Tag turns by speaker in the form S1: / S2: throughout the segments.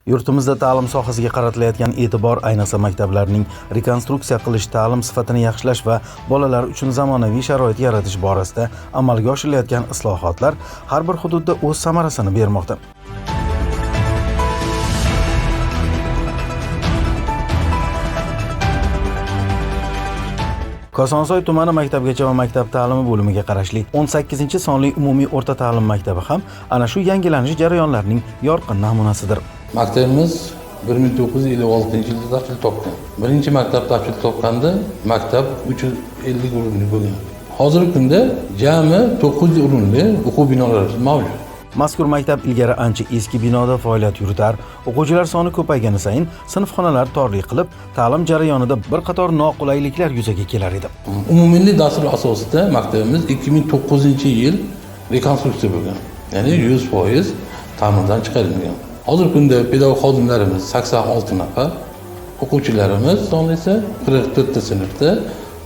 S1: Yurtimizda ta'lim sohasiga qaratilayotgan e'tibor, ayniqsa maktablarning rekonstruksiya qilish, ta'lim sifatini yaxshilash va bolalar uchun zamonaviy sharoit yaratish borasida amalga oshirilayotgan islohotlar har bir hududda o'z samarasini bermoqda. Kosonsoy tumani maktabgacha va maktab ta'limi bo'limiga qarashli 18-sonli umumiy o'rta ta'lim maktabi ham ana shu yangilanish jarayonlarining yorqin namunasidir.
S2: Maktabimiz 1956-yilda tashkil topgan. Birinchi maktab tashkil topganda maktab 350 o'rinli bo'lgan. Hozirgi kunda jami 900 o'rinli o'quv binolarimiz mavjud.
S1: Mazkur maktab ilgari ancha eski binoda faoliyat yuritar, o'quvchilar soni ko'paygani sayin sinfxonalar torlik qilib, ta'lim jarayonida bir qator noqulayliklar yuzaga kelar edi.
S2: Umummilliy dastur asosida maktabimiz 2009-yil rekonstruksiya bo'lgan. Ya'ni 100% ta'mirdan chiqarilgan. Hozirgi kunda pedagog xodimlarimiz 86 nafar, o'quvchilarimiz soni esa 44 ta sinfda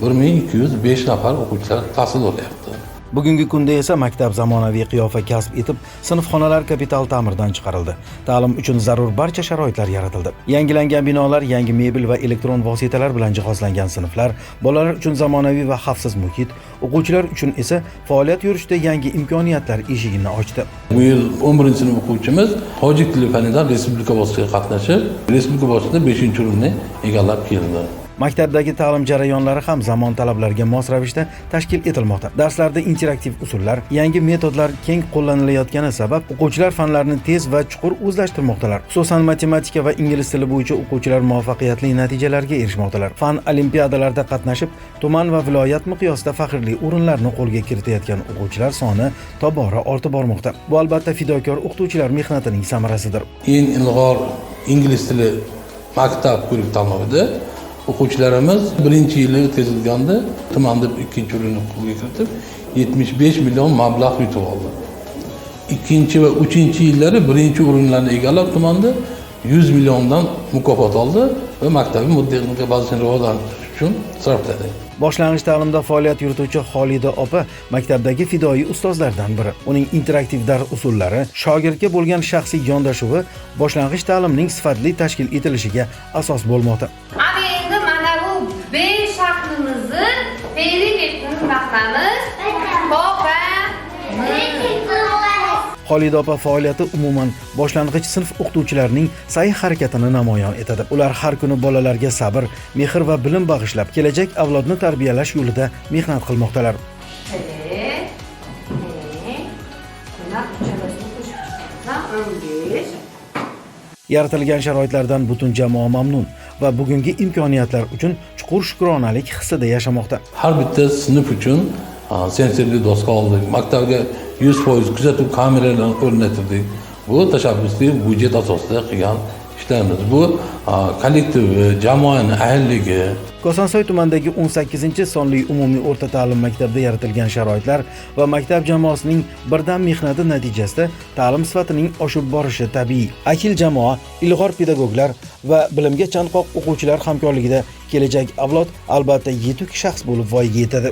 S2: 1205 nafar o'quvchilar tahsil olyapti.
S1: Bugungi kunda esa maktab zamonaviy qiyofa kasb etib, sinfxonalar kapital ta'mirdan chiqarildi. Ta'lim uchun zarur barcha sharoitlar yaratildi. Yangilangan binolar, yangi mebel va elektron vositalar bilan jihozlangan sinflar, bolalar uchun zamonaviy va xavfsiz muhit, o'quvchilar uchun esa faoliyat yuritishda yangi imkoniyatlar eshigini ochdi.
S2: Bu yil 11-sinf o'quvchimiz tojik tili fanidan respublika bosqichiga qatnashib, respublika bosqichida 5-o'rinni egallab keldi.
S1: Maktabdagi ta'lim jarayonlari ham zamon talablariga mos ravishda tashkil etilmoqda. Darslarda interaktiv usullar, yangi metodlar keng qo'llanilayotgani sabab o'quvchilar fanlarni tez va chuqur o'zlashtirmoqdalar. Xususan, matematika va ingliz tili bo'yicha o'quvchilar muvaffaqiyatli natijalarga erishmoqdalar. Fan olimpiadalarida qatnashib, tuman va viloyat miqyosida faxrli o'rinlarni qo'lga kiritayotgan o'quvchilar soni tobora ortib bormoqda. Bu albatta fidokor o'qituvchilar mehnatining samarasidir.
S2: Eng ilg'or ingliz tili maktab ko'rik tanlovida o'quvchilarimiz birinchi yili o'tkazilganda tumanda 2-o'rinni qo'lga kiritib, 75 million mablag' yutib oldi. 2-chi va 3-yillari birinchi o'rinlarni egallab tumanda 100 milliondan mukofot oldi va maktabning moddiy bazasini rivojlantirish uchun sarfladi.
S1: Boshlang'ich ta'limda faoliyat yurituvchi Xolida opa maktabdagi fidoyi ustozlardan biri. Uning interaktiv dars usullari, shogirdga bo'lgan shaxsiy yondashuvi boshlang'ich ta'limning sifatli tashkil etilishiga asos bo'lmoqda.
S3: Ana endi mana bu 5 harfimizni fe'li nima qilamiz? Topamiz.
S1: Xolida opa faoliyati umuman boshlang'ich sinf o'qituvchilarining sa'y harakatini namoyon etadi. Ular har kuni bolalarga sabr, mehr va bilim bag'ishlab, kelajak avlodni tarbiyalash yo'lida mehnat qilmoqdalar.
S3: T, T, demak, uchalasini qo'shib chiqamiz. 15.
S1: Yaratilgan sharoitlardan butun jamoa mamnun va bugungi imkoniyatlar uchun chuqur shukronalik hissida yashamoqda.
S2: Har bitta sinf uchun sensorli doska oldik. Maktabga 100% kuzatuv kameralarini o'rnatirdik. Bu tashabbusli byudjet asosida qilgan ishlarimiz. Bu kollektivi, jamoani ahilligi.
S1: Kosonsoy tumanidagi 18-sonli umumiy o'rta ta'lim maktabida yaratilgan sharoitlar va maktab jamoasining birdam mehnati natijasida ta'lim sifatining oshib borishi tabiiy. Ahil jamoa, ilg'or pedagoglar va bilimga chanqoq o'quvchilar hamkorligida kelajak avlod albatta yetuk shaxs bo'lib voyaga yetadi.